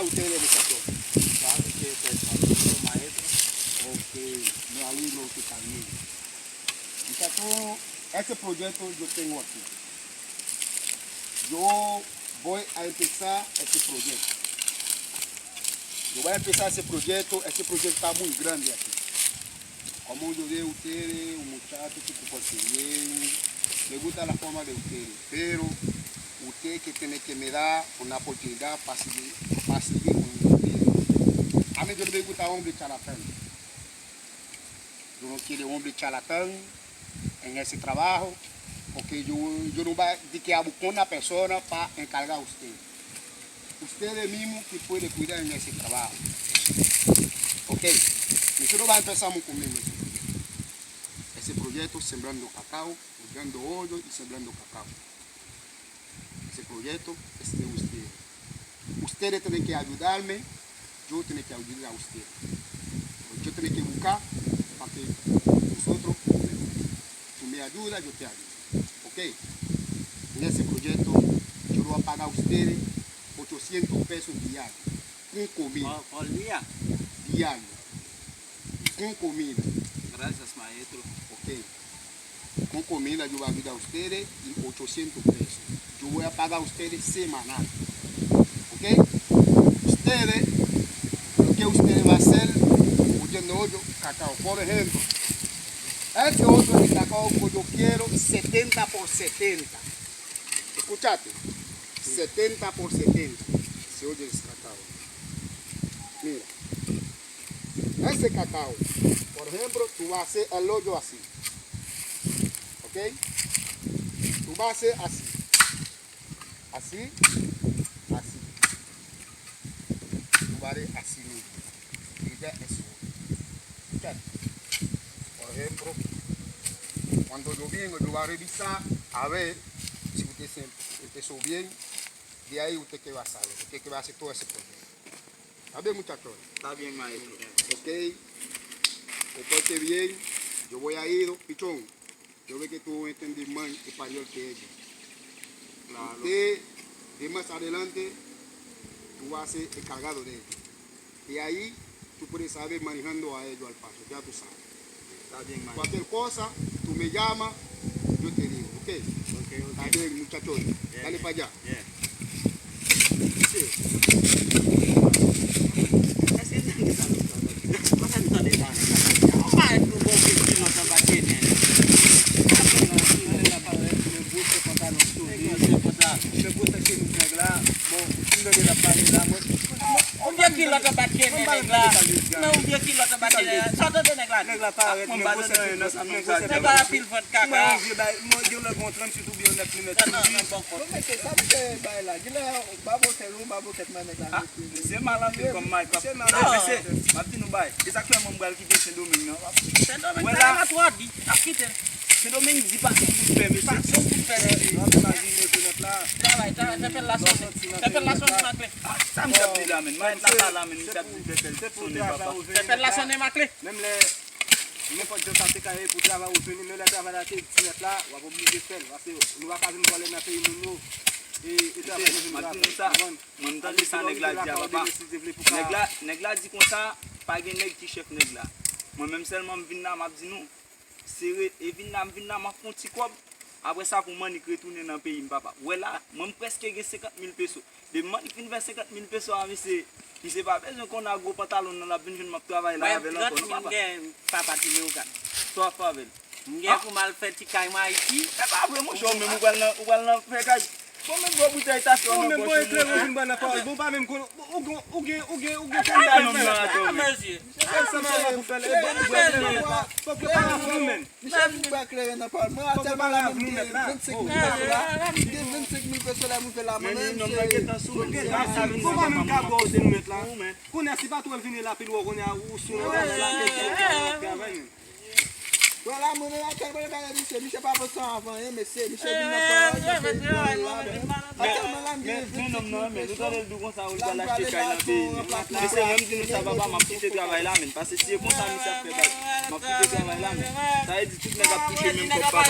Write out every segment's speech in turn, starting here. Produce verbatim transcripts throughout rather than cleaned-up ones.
Ustedes, muchachos, saben que este es mi amigo maestro, o que mi amigo que también. Muchachos, este proyecto yo tengo aquí. Yo voy a empezar este proyecto. Yo voy a empezar ese proyecto. Ese proyecto está muy grande aquí. Como yo dije a ustedes, un muchacho que se porte bien, me gusta la forma de ustedes, pero ustedes que tienen que me dar una oportunidad para seguir, para seguir con ustedes. A mí yo no me gusta hombre charlatán. Yo no quiero hombre charlatán en ese trabajo, porque yo, yo no voy a, de que a buscar una persona para encargar a usted. Ustedes mismos que pueden cuidar en ese trabajo. Ok. Nosotros vamos a empezar con eso. Ese proyecto sembrando cacao, cuidando hoyo y sembrando cacao. Ese proyecto es de ustedes. Ustedes tienen que ayudarme, yo tienen que ayudar a ustedes. Yo tienen que buscar para que nosotros, tú me ayudas, yo te ayudo. Ok. En ese proyecto, yo lo voy a pagar a ustedes ochocientos pesos diarios. Con comida. Por, por día. Diario. Con comida. Gracias, maestro. Ok. Con comida yo voy a ayudar a ustedes y ochocientos pesos. Yo voy a pagar a ustedes semanal. Ok. Ustedes, lo que ustedes va a hacer, huyendo hoyo, cacao. Por ejemplo, este hoyo de cacao que yo quiero setenta por setenta. Escuchaste. Setenta por setenta. Se oye el cacao. Mira. Ese cacao, por ejemplo, tú vas a hacer el hoyo así. ¿Ok? Tú vas a hacer así. Así. Así. Tú vas a hacer así mismo. Y ya eso. Escuchaste. Por ejemplo, cuando yo vengo, yo voy a revisar a ver si usted se empezó bien. De ahí usted que va a saber, usted que va a hacer todo ese proyecto. ¿Está bien, muchachos? Está bien, maestro. Ok. Comporte bien. Yo voy a ir, pichón. Yo veo que tú entiendes más español que ellos. Claro. Usted, de más adelante, tú vas a ser encargado de ellos. Y ahí tú puedes saber manejando a ellos al paso, ya tú sabes. Está bien, maestro. Cualquier cosa, tú me llamas, yo te digo, ¿ok? Ok, ok. Está bien, muchachos. Bien, dale para allá. Bien. Sí. Èske nèg sa nou tande? Pase nou tande sa nèg la tande? Ou pa wè nou gon vye kilòt anba tenen? Nèg la parèt, men gwo se pantalon souli. Nèg la se pantalon. Men gwo se chemiz nèg la. Bon, m tande l ap pale la, mwen. Yon vye kilòt anba tenen nèg la. Men yon vye kilòt anba tenen. Sa w tande nèg la di? Nèg la parèt, men gwo se kilòt. Nèg la anpil vant kaka. Mwen yon vye bay, mwen gen lè gon tranntuit oubyen yon nèf limèt sou li. Non, men se sa m te bay la. Gen lè babokèt, yon babokèt nan nèg la. Ah, misye mal anpil kòm Mike. Misye mal anpil. Mesye, m ap di nou bagay. E sa k fè mwen m pral kite Sendomeng nan. Sendomeng sa la twò di. N ap kite l. Sendomeng di pa se yon kout fè, mesye. Pa se yon kout fè, mesye. W ap imajine se nèt la. Travay, travay, fè pèl la sonnen. Fè pèl la sonnen, Makle. Ah, sa misye ap di la, menn? Mayèt la pa la, menn. Misye ap di fè pèl sonnen, papa. Fè pèl la sonnen, Makle. Menm lè, nenpòt jan sa te ka ye pou travay ou fini, men lè travay la te ti nèt la, w ap oblije fè l, paske nou pa ka vin vòlè nan peyi moun yo, e, e travay nou vin travay. Mwen, m tande sa nèg la di a, papa. Nèg la, nèg la di konsa, pa gen nèg ki chèf nèg la. Mwen menm sèlman m vin la, m ap di nou, se re-, e vin la, m vin la, m ap fè yon ti kòb. Apre sa, pou m annik retounen nan peyi m, papa. Ou wè la, mwen, m prèske gen senkant mil peso. Depi m annik fin fè senkant mil peso a misye, misye pa bezwen konn a gwo pantalon nan l ap vin jwenn m ap travay la avè l ankò, non, papa. Mwen, trant mil m gen, papa, ti Leogàn. Sa w ap fè avè l? M gen pou m al fè ti kay mwen Ayiti. E pa vre, monchè, ou menm ou pral nan, ou pral nan fè kay. Bon, menm gwo boutèy tansyon nan pòch ou, monchè. Bon, pa menm konn, ou gen, ou gen, ou gen, ou gen kòb la, mesye. Mesye, sa m fè la pou fè l, e bon, ou pral nan fòk yo pa nan fou, menn. Misye vin pran kleren nan palman, atèlman la menm gen vennsenk mil peso la. M gen vennsenk mil peso la, mwen fè la, mwen menm, se. Bon, pa menm ka bò kote nou mèt la. Kounye a, si pa twò vini la, pi lwen kounye a, ou sou nan travay la, kèk travay, menm. Wè la, mwen menm, atèlman l gade misye, misye pa pran san avan, hein, mesye, misye vin nan pawòl, nan fè vòl la, men. Atèlman la, m gen vennsenk mil peso. Mesye, menm di nou sa, papa, m ap kite travay la, menn. Paske si se konsa misye ap fè bag, m ap kite travay la, menn. Sa vle di tout nèg ap touche menm kòb, papa.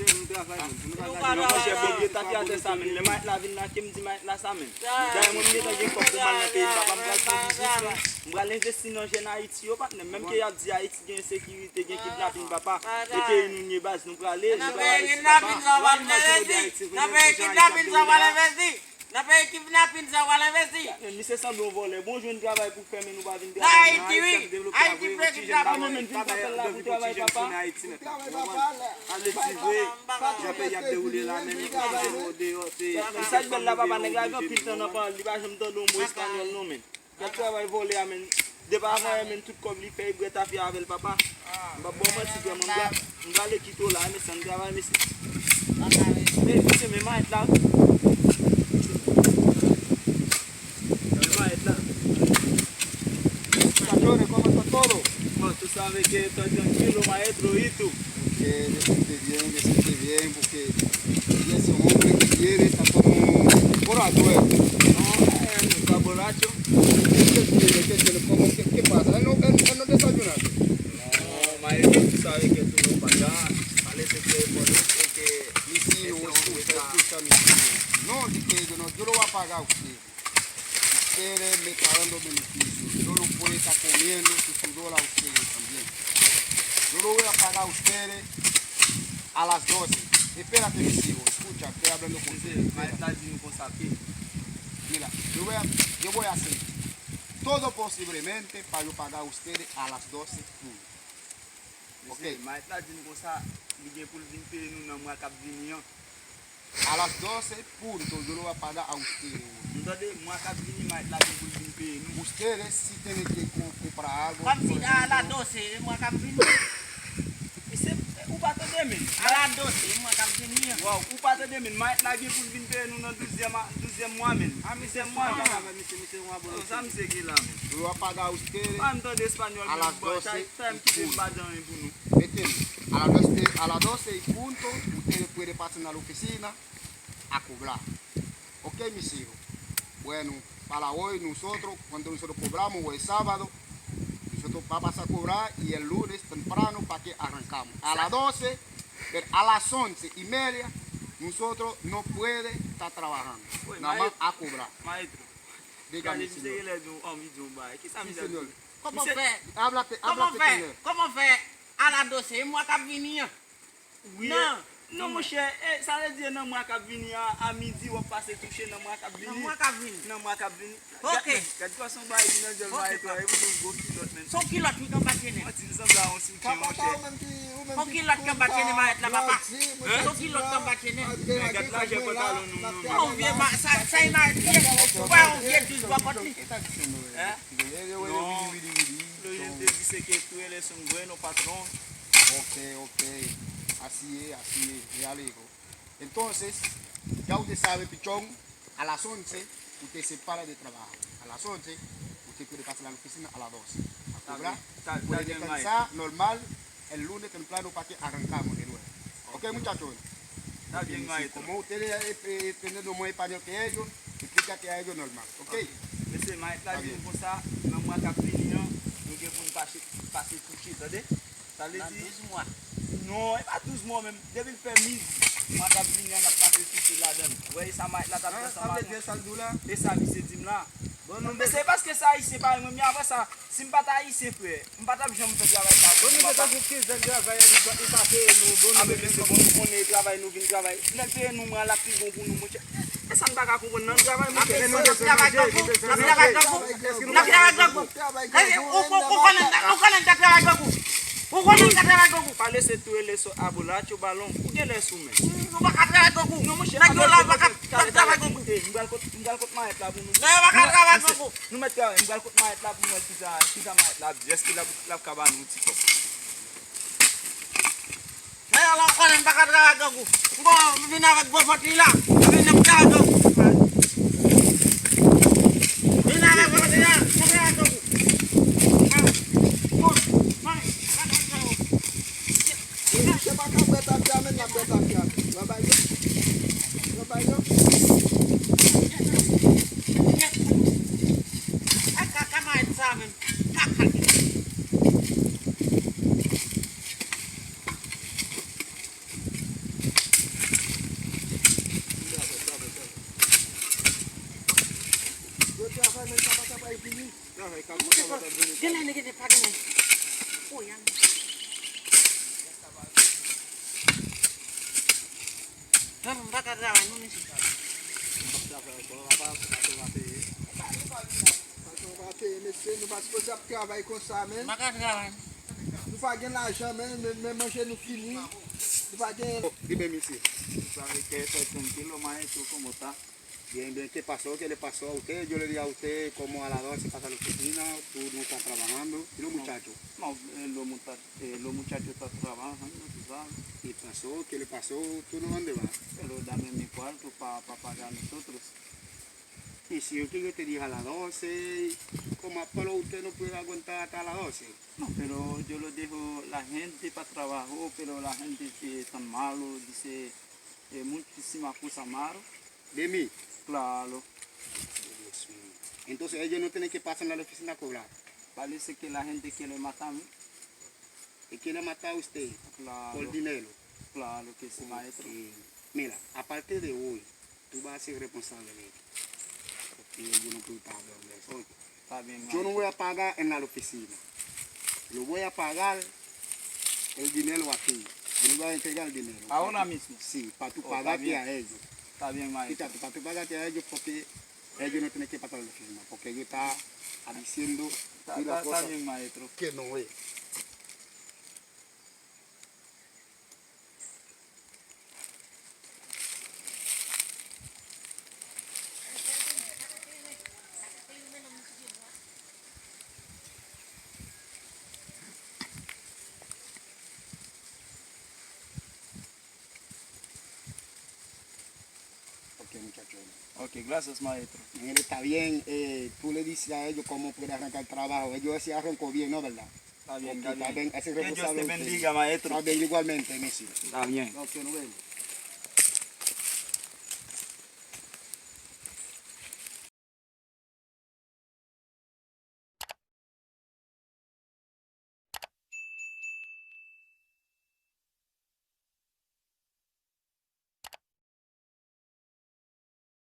Nou travay, menm. Nou pa ka di non, monchè, Bondye, tapye atè sa, menm. Lè mayèt la vin lake m, di mayèt la sa, menm. Dayè, mwen, m gentan gen kòb pou m al nan peyi m, papa. M pral fè yon biznis, menm. M pral envesti nan jèn Ayiti yo, patnè. Menm ke y ap di Ayiti gen ensekirite, gen kidnaping, papa. E peyi nou n ye, baz, nou prale, nou travay isit, papa. Nan peyi kidnaping sa w pral envesti. Nan peyi kidnaping sa w pral envesti. Misye sanble yon vòlè. Bon, jwenn travay pou fè, men nou pa vin travay. Nan Ayiti, wi. Ayiti vle kidnape moun. Mwen menm vin fè apèl la pou travay, papa. Travay, papa. Sa vle di vre, jan peyi ap dewoule la, men nou pa janm deyò, se... Sa k bèl la, papa, nèg la gen anpil tan nan pawòl, li pa janm tande yon mo espanyòl non, men. Gad travay vòlè a, men. Depi avan yè, men, tout kòb li fè, li bwè tafya avè l, papa. M p ap ba w manti, frè mwen, m pral, m prale kite w la, mesye, ann travay, mesye. Men, mesye, men mayèt la. Men mayèt la. Muchachones, ¿cómo está todo? Bueno, tú sabes que estoy tranquilo, maestro, ¿y tú? Que Dios esté bien, que esté bien, porque ese hombre que tiene está como borracho, eh. No, él no está borracho. ¿Qué tiene? ¿Qué tiene? ¿Cómo? ¿Qué, qué pasa? Él no, él, él no desayunaste. No, maestro, tú sabes que tú no pagas. Parece que por eso es que... Mi hijo, escucha, escucha, mi hijo. No, di que yo no, yo lo voy a pagar a usted. Ustedes me está dando beneficio. Yo lo puedo estar comiendo su sudor a ustedes también. Yo lo voy a pagar a ustedes a las doce. Espérate, mis hijos. Escucha, estoy hablando contigo. Espérate. Mira, yo voy a, yo voy a hacer todo posiblemente para yo pagar a ustedes a las doce punto. Ok. Mesye, mayèt la di n konsa, li gen pou l vin peye nou nan mwa k ap vini an. A las doce punto, yo lo voy a pagar a ustedes. Nou tande, mwa k ap vini, mayèt la gen pou l vin peye nou. Ustedes si tienen que co-, comprar algo. Kòmsi a la doce, e mwa k ap vini. Mesye, ou pa tande, men. A la doce, e mwa k ap vini an. Waw, ou pa tande, men. Mayèt la gen pou l vin peye nou nan douzyèm a, douzyèm mwa, men. Douzyèm mwa, men. Sa misye gen la, men. Yo va pagar a ustedes a las doce. Pa m tande espanyòl, men, bon, sa, sa m kite m pa di anyen pou nou. Mete, a las doce, a las doce y punto, ustedes pueden pasar a la oficina a cobrar. Ok, mis hijos. Bueno, para hoy nosotros, cuando nosotros cobramos, hoy es sábado, nosotros va a pasar a cobrar y el lunes temprano para que arrancamos. A las doce, pero a las once y media, nosotros no puede estar trabajando. Nada más a cobrar. Maestro. Gade, misye genlè gen anvi di yon bagay. Kisa misye ap di? Kòman fè? Kòman fè? Kòman fè? A la doce, e mwa k ap vini an. Wi. Non, non, monchè, e, sa vle di nan mwa k ap vini an, a midi, w ap pase touche nan mwa k ap vini. Nan mwa k ap vini. Nan mwa k ap vini. Ok. Gad, gad fason bagay ki nan dyòl mayèt la, e pou yon gwo kilòt, men. Se yon kilòt wi k anba tyenn. Mwen di l sanble a yon soutyen, monchè. Yon kilòt k anba tyenn mayèt la, papa. Se yon kilòt k anba tyenn. Men gad lajè pantalon nou, non, men. Yon vye ma-, sa, sa e mayèt li ye. Ou pa yon vye dous bò kòt li. Non. Florente dice que tú eres un bueno patrón. Ok, ok. Así es, así es. Ya le digo. Entonces, ya usted sabe, pichón, a las once, usted se para de trabajar. A las once, usted puede pasar a la oficina a las doce. A cobrar, puede descansar normal, el lunes temprano para que arrancamos de nuevo. Ok, muchachos. Está bien, maestro. Como ustedes, eh, eh, entienden más español que ellos, explícate a ellos normal. Ok. Mesye, mayèt la di nou konsa, nan mwa k ap vini an, nou gen pou n pase, pase touche, tande? Sa vle di, nan douz mwa. Non, e pa douz mwa menm. Depi l fè midi, mwa k ap vini an, n ap pase touche ladan l. Ou wè, e sa mayèt la t ap fè ansanm avè nou. Sa vle di, e sa l di w la? E sa misye di m la. Bon, non, men se paske se Ayisyen parèy mwen, men apre sa, si m pa t Ayisyen, frè, m pa t ap janm fè travay sa pou nou, papa. Bon, nou te tankou ki zèn travay, li pa, li pa peye nou, bon, nou bezwen kòb. A, men mesye, bon, nou konnen e travay nou vin travay. Lè l peye nou, mwa l ap pi bon pou nou, monchè. E sa n pa ka konprann nan travay, monchè. N ap travay grangou, n ap travay grangou. N ap travay grangou. Ou, ou, ou konnen, ou konnen n ka travay grangou. Ou konnen n ka travay grangou. Pa lese tou e leso a bolacho balon. Ou gen lè sou men. Nou pa ka travay grangou. Non, monchè. Nèg yo la pa ka, pa ka travay grangou. M pral kot, m pral kot mayèt la pou nou. Nèg yo pa ka travay grangou. Nou mèt travay. M pral kot mayèt la pou m wè kisa, kisa mayèt la ap di. Èske l ap, l ap ka ba nou yon ti kòb? Dayè la, ou konnen m pa ka travay ak grangou. M gon, m vin avèk gwo vant li la. M vin ap travay ak grangou. Vin avèk vant li la, m ap travay ak grangou. Bon, mami, pa travay ak grangou. Misye pa ka bwè tafya, men l ap bwè tafya. Travay yo. Travay yo. Ak kaka mayèt sa menm. Kaka. Travay sa pa ta pral fini. Travay ka kòmanse ap vini. Genlè, genlè, pa genlè. Oh, y a Non, m pa ka travay, non, mesye. Travay, bon, papa, papa, papa, peye. Papa, papa, peye, mesye, nou pa sipoze ap travay konsa, men. M pa ka travay. Nou pa gen lajan, men, men, men manje nou fini. Nou pa gen. Oh, dime, mesye. Sabe que soy tranquilo, maestro, ¿cómo está? Bien, bien, ¿qué pasó? ¿Qué le pasó a usted? Yo le dije a usted como a las doce pasa a la oficina, tú no estás trabajando. ¿Y los muchachos? No, eh, los mucha- eh, los muchachos están trabajando, tú sabes. ¿Qué pasó? ¿Qué le pasó? ¿Tú no dónde vas? Pero dame mi cuarto para pa pagar nosotros. Y si yo te, yo te dije a las doce, ¿cómo, pero usted no puede aguantar hasta las doce? No, pero yo lo dejo la gente para trabajo, pero la gente que tan malo, dice eh, muchísimas cosas malo. De mí. Claro. Dios mío. Entonces ellos no tienen que pasar a la oficina a cobrar. Parece que la gente quiere matarme. ¿Y quiere matar a usted? Claro. Por dinero. Claro que sí, maestro. Ok. Mira, a partir de hoy, tú vas a ser responsable de esto. Porque yo no puedo pagar eso. Está bien, maestro. Yo no voy a pagar en la oficina. Lo voy a pagar el dinero aquí. Yo le voy a entregar el dinero. Ahora mismo. Sí, para tú pagarte a ellos. Está bien, maestro. Escúchate, para tú pagarte a ellos porque ellos no tienen que pasar a la oficina, porque ellos están diciendo una cosa que no es. Ok, muchacho. Ok, gracias, maestro. Está bien, eh, tú le dices a ellos cómo puede arrancar el trabajo. Ellos se arrancó bien, ¿no, verdad? Está bien, está bien. Que Dios te bendiga, maestro. Está bien, igualmente, Messi. Está bien. Ok, nos vemos.